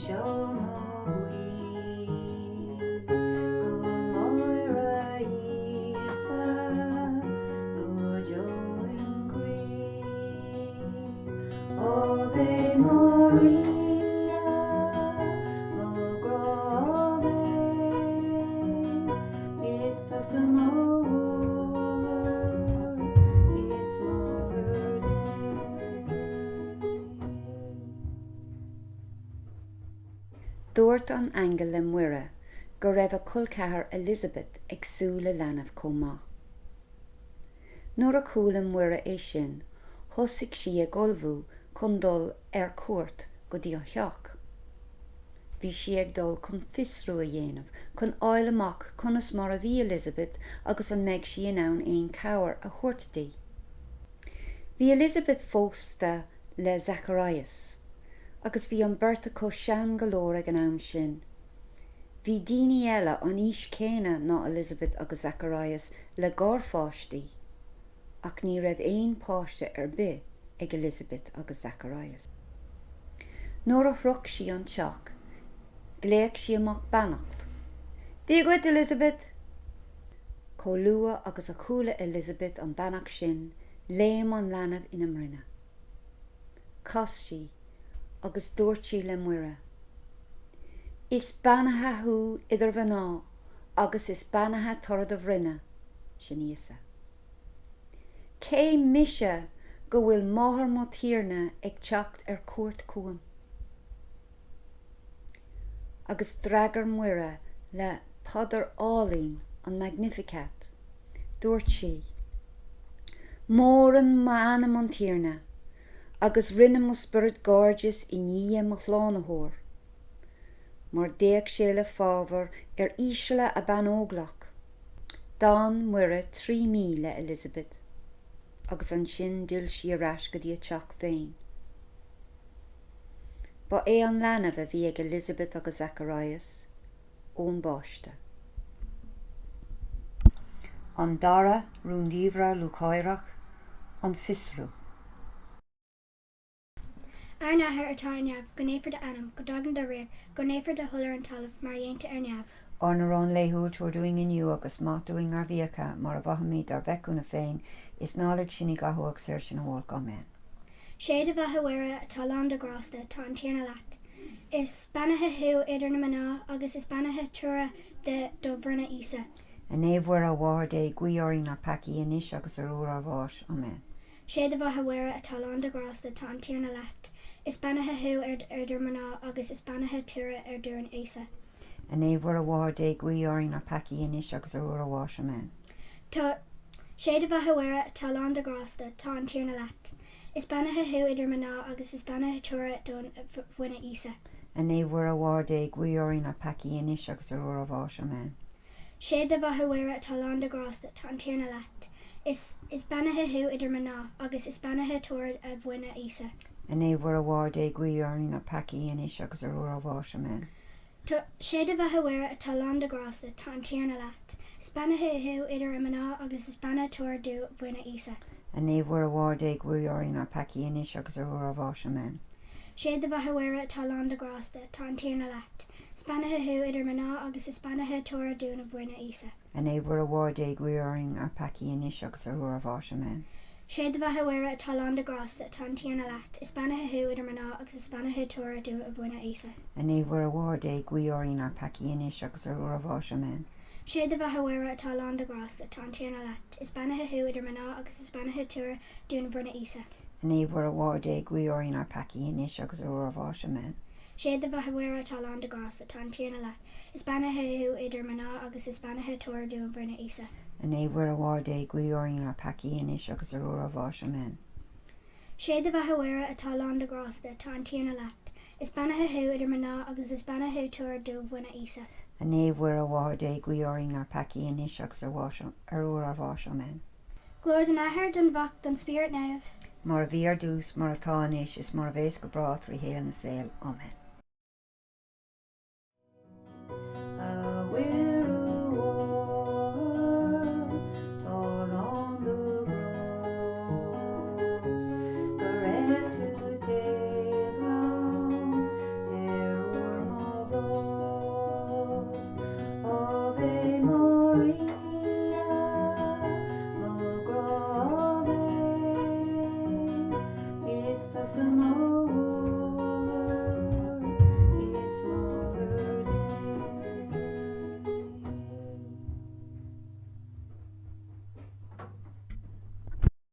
Seo mo ghuí go Máire Íosa go deo im chroí. Ave Maria, mo ghrá Ave, Is tusa mo mháthair is máthair Dé. Dúirt an aingeal le Muire go raibh a col ceathar Elizabeth ag súil le leanbh chomh maith. Nuair a chuala Muire é sin, thosaigh sí ag ullmhú chun dul ar cuairt go dtí a theach. Bhí sí ag dul chun fiosrú a dhéanamh chun fháil amach conas mar a bhí Elizabeth agus an mbeidh sí in ann aon chabhair a thabhairt di. Bhí Elizabeth phósta le Zacharias agus bhí an beirt acu sean go leor ag an am sin. Bhí daoine eile an aois céanna ná Elizabeth agus Zacharias le garpháistí, ach ní raibh aon páiste ar bith ag Elizabeth agus Zacharias. Nuair a shroich sí an teach, ghlaoch sí amach beannacht. Dia dhuit, Elizabeth! Chomh luath agus a chuala Elizabeth an beannacht sin, léim an leanbh ina mbroinn. Chas sí agus dúirt sí le Muire, Is beannaithe thú idir mhná agus is beannaithe toradh do bhroinne, sin Íosa. Cé mise go bhfuil máthair mo Thiarna ag teacht ar cuairt chugam? Agus d'fhreagair Muire le paidir álainn an Magnificat. Dúirt sí, Mórann m'anam an Tiarna, agus rinne mo spiorad gairdeas i nDia mo Shlánaitheoir, mar d'fhéach sé le fábhar ar ísle a banóglach. D'fhan Muire 3 mí le Elizabeth, agus ansin d'fhill sí ar ais go dtí a teach féin. Ba é an leanbh a bhí ag Elizabeth agus Zacharias, Eoin Baiste. An Dara Rúndiamhair Lúcháireach, An Fiosrú. Ár nAthair atá ar neamh, go naofar d'ainm, go dtagann do ríocht, go ndéanfar do thoil ar an talamh mar a dhéantar ar neamh. Ár n-arán laethúil tabhair dúinn inniu agus maith dúinn ár bhfiacha, mar a mhaithimid dár bhféichiúna féin, is ná lig sinn i gcathú ach saor sinn ó olc. Áiméan. Sé do bheatha a Mhuire atá lán de ghrásta, tá an Tiarna leat. Is beannaithe thú idir na mná agus is beannaithe toradh de do bhroinne Íosa. A Naomh Mhuire, a Mháthair Dé, guí orainn ár peacaí, anois agus ar uair ár bháis. Áiméan. Sé do bheatha a Mhuire atá lán de ghrásta, tá an Tiarna leat. Is beannaithe thú idir mná agus is beannaithe toradh do bhroinne Íosa. A Naomh Mhuire, a Mháthair Dé, guí orainn ár peacaí, anois agus ar uair ár bháis. Áiméan. Tá. Sé do bheatha a Mhuire atá lán de ghrásta, tá an Tiarna leat. Is beannaithe thú idir mná agus is beannaithe toradh do bhroinne Íosa. A Naomh Mhuire, a Mháthair Dé, guí orainn ár peacaí, anois agus ar uair ár bháis. Amen. Sé do bheatha a Mhuire atá lán de ghrásta, tá an Tiarna leat. Is is beannaithe thú idir mná agus is beannaithe toradh do bhroinne Íosa. A Naomh Mhuire, a Mháthair Dé, guí orainn ár peacaí, anois agus ar uair ár bháis. Amen. Tá. Sé do bheatha a Mhuire atá lán de ghrásta, tá an Tiarna leat. Is beannaithe thú idir mná agus is beannaithe toradh do bhroinne Íosa. A Naomh Mhuire, a Mháthair Dé, guí orainn ár peacaí anois agus ar uair ár bháis. Amen. Sé do bheatha a Mhuire atá lán de ghrásta, tá an Tiarna leat. Is beannaithe thú idir mná agus is beannaithe toradh do bhroinne Íosa. A Naomh Mhuire, a Mháthair Dé, guí orainn ár peacaí anois agus ar uair ár bháis. Amen. Sé do bheatha a Mhuire atá lán de ghrásta, tá an Tiarna leat. Is beannaithe thú idir mná agus is beannaithe toradh do bhroinne Íosa. A Naomh Mhuire, a Mháthair Dé, guí orainn ár peacaí anois agus ar uair ár bháis. Amen. Sé do bheatha a Mhuire atá lán de ghrásta, tá an Tiarna leat. Is beannaithe thú idir mná agus is beannaithe toradh do bhroinne Íosa. A Naomh Mhuire, a Mháthair Dé, guí orainn ár peacaí anois agus ar uair ár bháis. Amen. Sé do bheatha a Mhuire atá lán de ghrásta, tá an Tiarna leat. Is beannaithe thú idir mná agus is beannaithe toradh do bhroinne Íosa. A Naomh Mhuire, a Mháthair Dé, guí orainn ár peacaí anois agus ar uair ár bháis. Amen. Sé do bheatha a Mhuire atá lán de ghrásta, tá an Tiarna leat. Is beannaithe thú idir mná agus is beannaithe toradh do bhroinne Íosa. A Naomh Mhuire, a Mháthair Dé, guí orainn ár peacaí anois agus ar uair ár bháis. Amen. Glóir don Athair, don Mhac, don Spiorad Naomh. Mar a bhí ar dtús, mar atá anois, is mar a bheas go bráth trí shaol na saol. Amen.